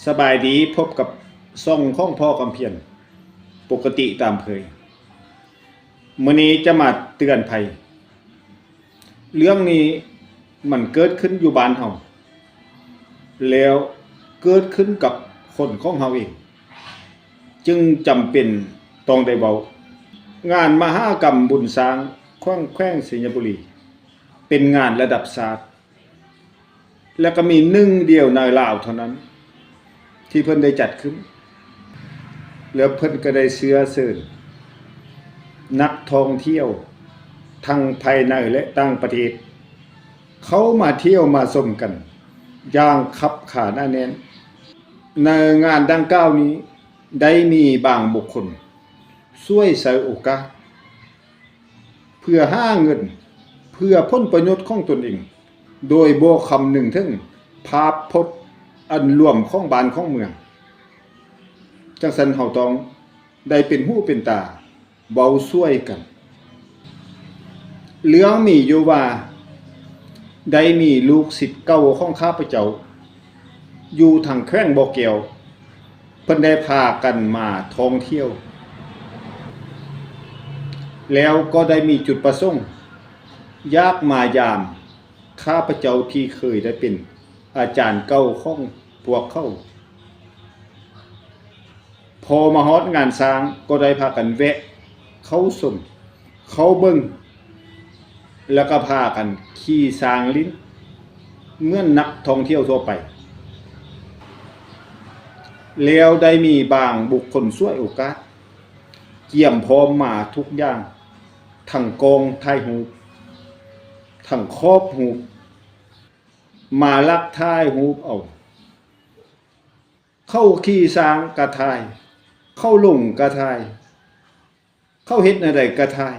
ສະບາຍດີ, ພົບກັບຊ່ອງຂອງພໍ່ຄຳພຽນປົກກະຕິຕາມເຄີຍ. ມື້ນີ້ຈະມາເຕືອນໄພ. ເລື່ອງນີ້ມັນເກີດຂຶ້ນຢູ່ບ້ານເຮົາ ແລ້ວເກີດຂຶ້ນກັບຄົນຂອງເຮົາເອງ, ຈຶ່ງຈຳເປັນຕ້ອງໄດ້ເວົ້າ. ງານມະຫະກຳບຸນຊ້າງຂອງແຂວງໄຊຍະບູລີ ເປັນງານລະດັບຊາດ ແລະ ກໍມີໜຶ່ງດຽວໃນລາວເທົ່ານັ້ນທີ່ເພິ່ນໄດ້ຈັດຂຶ້ນ, ແລ້ວເພິ່ນກໍໄດ້ເຊື້ອເຊີນນັກທ່ອງທ່ຽວທັງພາຍໃນ ແລະ ຕ່າງປະເທດ ເຂົ້າມາທ່ຽວມາຊົມກັນຢ່າງຄັບຂາໜາແໜ້ນ. ໃນງານດັ່ງກ່າວນີ້ ໄດ້ມີບາງບຸກຄົນສວຍໃຊ້ໂອກາດ ເພື່ອຫາເງິນ ເພື່ອຜົນປະໂຫຍດຂອງຕົນເອງ ໂດຍບໍ່ຄຳນຶງເຖິງພາບພົດອັນລວມຂອງບ້ານຂອງເມືອງ. ຈັ່ງຊັ້ນເຮົາຕ້ອງໄດ້ເປັນຫູເປັນຕາເວົ້າຊ່ວຍກັນ. ເລື່ອງມີຢູ່ວ່າ ໄດ້ມີລູກສິດເກົ່າຂອງຂ້າພະເຈົ້າ ຢູ່ທາງແຂວງບໍ່ແກ້ວ ເພິ່ນໄດ້ພາກັນມາທ່ອງທ່ຽວ ແລ້ວກໍໄດ້ມີຈຸດປະສົງຢາກມາຢາມຂ້າພະເຈົ້າທີ່ເຄີຍໄດ້ເປັນອາຈານເກົ່າຂອງພວກເຂົາ. ພໍມາຮອດງານຊ້າງກໍໄດ້ພາກັນແວະເຂົ້າຊົມ ເຂົ້າເບິ່ງ ແລ້ວກໍພາກັນຂີ່ຊ້າງຫຼິ້ນເໝືອນນັກທ່ອງທ່ຽວທົ່ວໄປ. ແລ້ວໄດ້ມີບາງບຸກຄົນສວຍໂອກາດ ກຽມພ້ອມມາທຸກຢ່າງ, ທັງກ້ອງຖ່າຍຮູບ, ທັງຂອບຮູບ, ມາລັກຖ່າຍຮູບເອົາ. ເຂົາຂີ່ຊ້າງກະຖ່າຍ, ເຂົາລົງກະຖ່າຍ, ເຂົາເຮັດແນວໃດກະຖ່າຍ,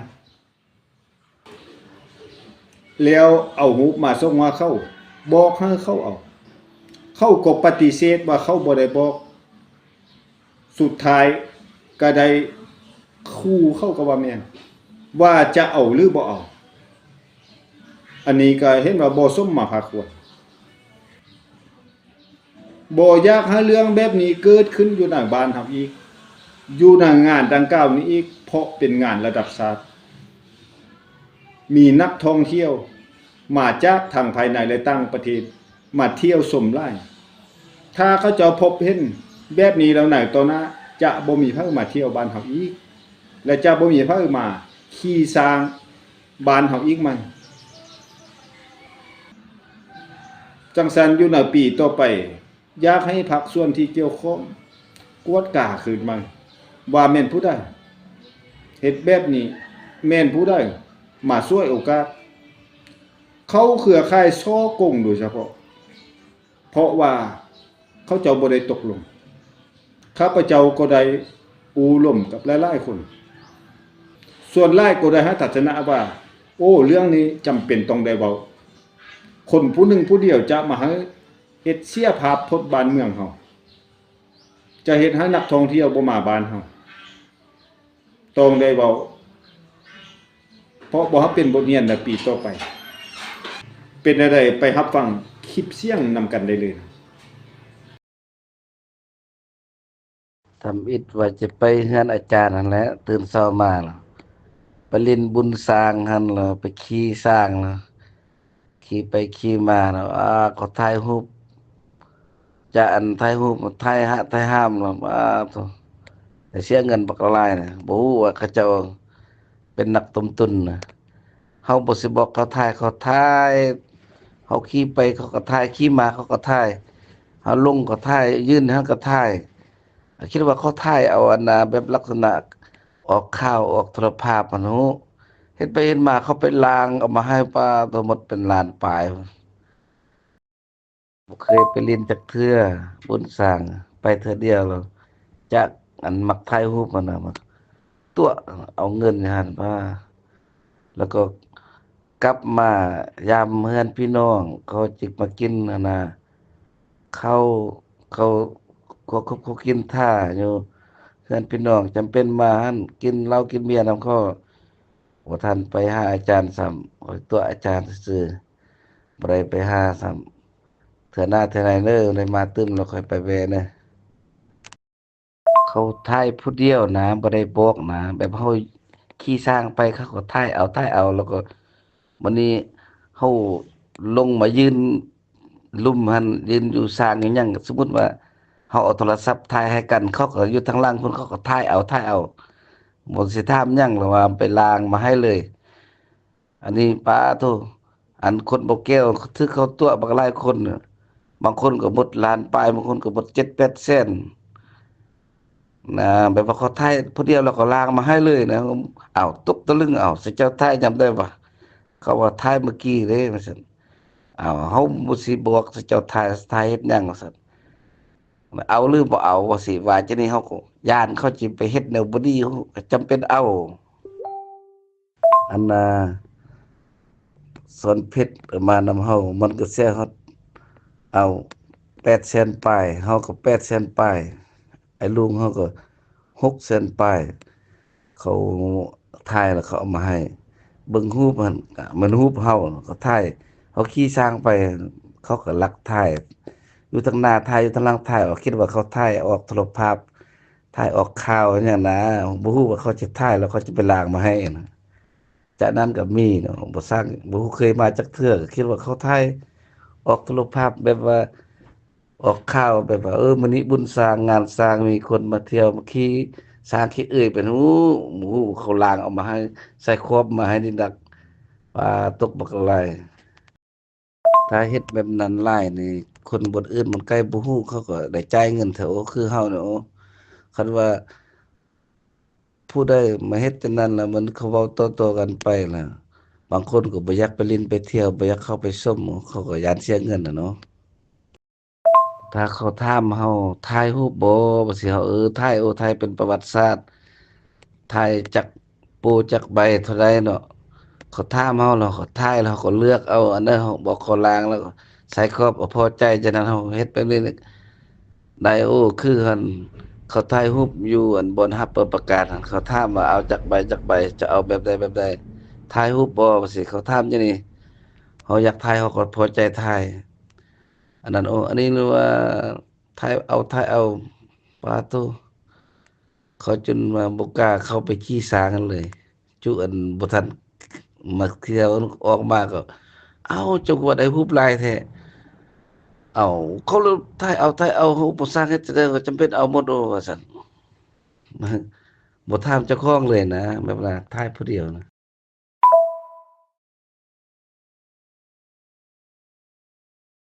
ແລ້ວເອົາຮູບມາສົ່ງຫາເຂົາ, ບອກໃຫ້ເຂົາເອົາ. ເຂົາກໍປະຕິເສດວ່າເຂົາບໍ່ໄດ້ບອກ. ສຸດທ້າຍກໍໄດ້ຂູ່ເຂົາກໍວ່າແມ່ນ ວ່າຈະເອົາຫຼືບໍ່ເອົາ. ອັນນີ້ກໍເຫັນວ່າບໍ່ສົມມາພາຄວນ. ບໍ່ຢາກໃຫ້ເລື່ອງແບບນີ້ເກີດຂຶ້ນຢູ່ໃນບ້ານເຮົາອີກ, ຢູ່ໃນງານດັ່ງກ່າວນີ້ອີກ, ເພາະເປັນງານລະດັບຊາດ. ມີນັກທ່ອງທ່ຽວມາຈາກທັງພາຍໃນ ແລະ ຕ່າງປະເທດ ມາທ່ຽວຊົມຫຼາຍ. ຖ້າເຂົາເຈົ້າພົບເຫັນແບບນີ້ແລ້ວໃນຕໍ່ໜ້າ ຈະບໍ່ມີໃຜມາທ່ຽວບ້ານເຮົາອີກ ແລະ ຈະບໍ່ມີໃຜມາຂີ່ຊ້າງບ້ານເຮົາອີກໃໝ່. ຈັ່ງຊັ້ນ ຢູ່ໃນປີຕໍ່ໄປ ຢາກໃຫ້ພາກສ່ວນທີ່ກ່ຽວຂ້ອງກວດກາຄືນໃໝ່ ວ່າແມ່ນຜູ້ໃດເຮັດແບບນີ້, ແມ່ນຜູ້ໃດມາສວຍໂອກາດ. ເຂົາເຄືອຂ່າຍສໍ້ໂກງໂດຍສະເພາະ ເພາະວ່າເຂົາເຈົ້າບໍ່ໄດ້ຕົກລົງ. ຂ້າພະເຈົ້າກໍໄດ້ໂອ້ລົມກັບຫຼາຍໆຄົນ, ສ່ວນຫຼາຍກໍໄດ້ໃຫ້ທັດສະນະວ່າ ໂອ້ ເລື່ອງນີ້ຈຳເປັນຕ້ອງໄດ້ເວົ້າ. ຄົນຜູ້ໜຶ່ງຜູ້ດຽວຈະມາໃຫ້ເຮັດເສຍພາບພົດບ້ານເມືອງເຮົາ, ຈະເຮັດໃຫ້ນັກທ່ອງທ່ຽວບໍ່ມາບ້ານເຮົາ. ຕ້ອງໄດ້ເວົ້າ ເພາະບໍ່ຮັບເປັນບົດຮຽນໃນປີຕໍ່ໄປ. ເປັນແນວໃດ ໄປຮັບຟັງຄລິບສຽງນຳກັນໄດ້ເລີຍ. ທຳອິດວ່າຈະໄປເຮືອນອາຈານຫັ້ນແຫຼະ, ຕື່ນເຊົ້າມາລະໄປຫຼິ້ນບຸນຊ້າງຫັ້ນລະ, ໄປຂີ່ຊ້າງລະ. ຂີ່ໄປຂີ່ມານະ ອາ ກໍຖ່າຍຮູບ ຈະອັນຖ່າຍຮູບ ຖ່າຍຫະ ຖ່າຍຫ້າມລະ ອາ ໂທ້ ໄດ້ເສຍເງິນບັກຫຼາຍນະ. ບໍ່ຮູ້ວ່າເຂົາເຈົ້າເປັນນັກຕົ້ມຕຸນນະ. ເຮົາບໍ່ຊິບອກເຂົາຖ່າຍ, ເຂົາຖ່າຍ. ເຮົາຂີ່ໄປເຂົາກໍຖ່າຍ, ຂີ່ມາເຂົາກໍຖ່າຍ, ເຮົາລົງກໍຖ່າຍ, ຢືນເຮົາກໍຖ່າຍ. ຄິດວ່າເຂົາຖ່າຍເອົາອັນນາ ແບບລັກສະນະອອກຂ່າວ ອອກໂທລະພາບຫັ້ນຮູ້. ເຮັດໄປເຮັດມາເຂົາໄປລ້າງເອົາມາໃຫ້ ປາໂຕ ໝົດເປັນລ້ານປາຍ. ບໍ່ເຄີຍໄປຫຼິ້ນຈັກເທື່ອບຸນຊ້າງ, ໄປເທື່ອດຽວແລ້ວ. ຈັກອັນມັກຖ່າຍຮູບຫັ້ນນະ ມາຕົວະເອົາເງິນຢູ່ຫັ້ນ ປາ ແລ້ວກໍ ກັບມາຢາມເຮືອນພີ່ນ້ອງ ເຂົາຈິກມາກິນຫັ້ນນະ ເຂົາ ເຂົາ ເຂົາ ເຂົາ ເຂົາກິນຖ້າຢູ່ເຮືອນພີ່ນ້ອງ. ຈຳເປັນມາຫັ້ນ ກິນເຫຼົ້າກິນເບຍນຳເຂົາ. ບໍ່ທັນໄປຫາອາຈານຊ້ຳ, ຂ້ອຍຕົວະອາຈານຊື່ໆ ບໍ່ໄດ້ໄປຫາຊ້ຳ. ເທື່ອໜ້າເທື່ອໃດເດີ ໄດ້ມາຕື່ມແລ້ວຄ່ອຍໄປແວ່ເດີ. ເຂົາຖ່າຍຜູ້ດຽວນະ ບໍ່ໄດ້ບອກນະ ແບບເຮົາຂີ່ຊ້າງໄປ ເຂົາກໍຖ່າຍເອົາ ຖ່າຍເອົາ ແລ້ວກໍບາດນີ້ເຮົາລົງມາຢືນລຸ່ມຫັ້ນ ຢືນຢູ່ຊ້າງຢູ່ຫຍັງ ສົມມຸດວ່າເຮົາເອົາໂທລະສັບຖ່າຍໃຫ້ກັນ ເຂົາກໍຢູ່ທາງຫຼັງພຸ້ນ ເຂົາກໍຖ່າຍເອົາ ຖ່າຍເອົາ ບໍ່ຊິຖາມຫຍັງ ແລ້ວວ່າໄປລ້າງມາໃຫ້ເລີຍ. ອັນນີ້ປາໂທ້ ອັນຄົນບໍ່ແກ້ວຖືກເຂົາຕົວະບັກຫຼາຍຄົນ ບາງຄົນກໍໝົດລ້ານປາຍ ບາງຄົນກໍໝົດເຈັດແປດແສນນະ ແບບວ່າເຂົາຖ່າຍຜູ້ດຽວແລ້ວກໍລ້າງມາໃຫ້ເລີຍນະ. ອ້າວ ຕົກຕະລຶງ ອ້າວ ສະເຈົ້າຖ່າຍຍາມໃດວະ? ເຂົາວ່າຖ່າຍມື້ກີ້ເດ້ ວ່າຊັ້ນ. ອ້າວ ເຮົາບໍ່ຊິບອກ ສະເຈົ້າຖ່າຍ ຖ່າຍເຮັດຫຍັງ ວ່າຊັ້ນ. ເອົາຫຼືບໍ່ເອົາ ວ່າຊິ ວ່າຈັ່ງນີ້ ເຮົາກໍຢ້ານເຂົາຊິໄປເຮັດແນວບໍ່ດີ ເຮົາກໍຈຳເປັນເອົາ. ອັນນ່າ ສອນເພັດມານຳເຮົາ ມັນກໍເສຍຮອດ ເອົາ ແປດແສນປາຍ ເຮົາກໍແປດແສນປາຍ ໄອ້ລຸງເຮົາກໍຫົກແສນປາຍ. ເຂົາຖ່າຍແລ້ວເຂົາເອົາມາໃຫ້ເບິ່ງຮູບຫັ້ນ ກະແມ່ນຮູບເຮົາ ເຂົາຖ່າຍ ເຮົາຂີ່ຊ້າງໄປ ເຂົາກໍລັກຖ່າຍ ຢູ່ທາງໜ້າຖ່າຍ ຢູ່ທາງຫຼັງຖ່າຍ ເຮົາຄິດວ່າເຂົາຖ່າຍອອກໂທລະພາບ ຖ່າຍອອກຂ່າວຫຍັງນະ ບໍ່ຮູ້ວ່າເຂົາຈະຖ່າຍແລ້ວເຂົາຈະໄປລ້າງມາໃຫ້ນະ. ຈາກນັ້ນກໍມີເນາະ ບໍ່ສ້າງ ບໍ່ເຄີຍມາຈັກເທື່ອ ກໍຄິດວ່າເຂົາຖ່າຍອອກໂທລະພາບ ແບບວ່າອອກຂ່າວ ແບບວ່າ ເອີ ມື້ນີ້ບຸນຊ້າງ ງານຊ້າງ ມີຄົນມາທ່ຽວ ມາຂີ່ຊ້າງຂີ່ເອຍ ເປັນ ໂອ້ ບໍ່ຮູ້ ເຂົາລ້າງເອົາມາໃຫ້ ໃສ່ຄອບມາໃຫ້ນີ້ໜັກ ປາ ຕົກບັກຫຼາຍ. ຖ້າເຮັດແບບນັ້ນຫຼາຍນີ້ ຄົນບ່ອນອື່ນບ່ອນໄກບໍ່ຮູ້ ເຂົາກໍໄດ້ຈ່າຍເງິນເທື່ອ ໂອ້ ຄືເຮົານີ້ ໂອ້ ຄັນວ່າຜູ້ໃດມາເຮັດຈັ່ງນັ້ນລະ ມັນເຂົາເວົ້າຕໍ່ໆກັນໄປລະ ບາງຄົນກໍບໍ່ຢາກໄປຫຼິ້ນໄປທ່ຽວ ບໍ່ຢາກເຂົ້າໄປຊົມ ເຂົາກໍຢ້ານເສຍເງິນນະເນາະ. ຖ້າເຂົາຖາມເຮົາ ຖ່າຍຮູບບໍ່ ວ່າຊິ ເຮົາ ເອີ ຖ່າຍ ໂອ້ ຖ່າຍເປັນປະຫວັດສາດ ຖ່າຍຈັກໂປ້ຈັກໃບເທົ່າໃດເນາະ ເຂົາຖາມເຮົາແລ້ວ ເຮົາກໍຖ່າຍ ແລ້ວເຮົາກໍເລືອກເອົາ ອັນໃດເຮົາບອກເຂົາລ້າງ ແລ້ວກໍໃສ່ຂອບ ເຮົາພໍໃຈ ຈາກນັ້ນເຮົາເຮັດແບບນີ້ໄດ້. ໂອ້ ຄືຫັ້ນ ເຂົາຖ່າຍຮູບຢູ່ ອັນ ບ່ອນຮັບປະ ປະກາດຫັ້ນ ເຂົາຖາມວ່າເອົາຈັກໃບຈັກໃບ ຈະເອົາແບບໃດແບບໃດ ຖ່າຍຮູບບໍ່ ວ່າຊີ້ ເຂົາຖາມຈັ່ງນີ້ ເຮົາຢາກຖ່າຍ ເຮົາກໍພໍໃຈຖ່າຍ ອັນນັ້ນ ໂອ້ ອັນນີ້ ຫຼືວ່າຖ່າຍເອົາ ຖ່າຍເອົາ ປາໂທ້ ເຂົາຈົນວ່າບໍ່ກ້າເຂົ້າໄປຂີ່ຊ້າງຫັ້ນເລີຍ ຈຸອັນບໍ່ທັນມາເທື່ອ ອອກມາກໍ ເອົ້າ ເຈົ້າຄືວ່າໄດ້ຮູບຫຼາຍແທ້ ເອົ້າ ເຂົາເລີຍຖ່າຍເອົາ ຖ່າຍເອົາ ເຮົາບໍ່ສ້າງເຮັດຈັ່ງໃດ ກໍຈຳເປັນເອົາໝົດ ໂອ້ ວ່າຊັ້ນ ບໍ່ຖາມເຈົ້າຂອງເລີຍນະ ແບບວ່າຖ່າຍຜູ້ດຽວນະ.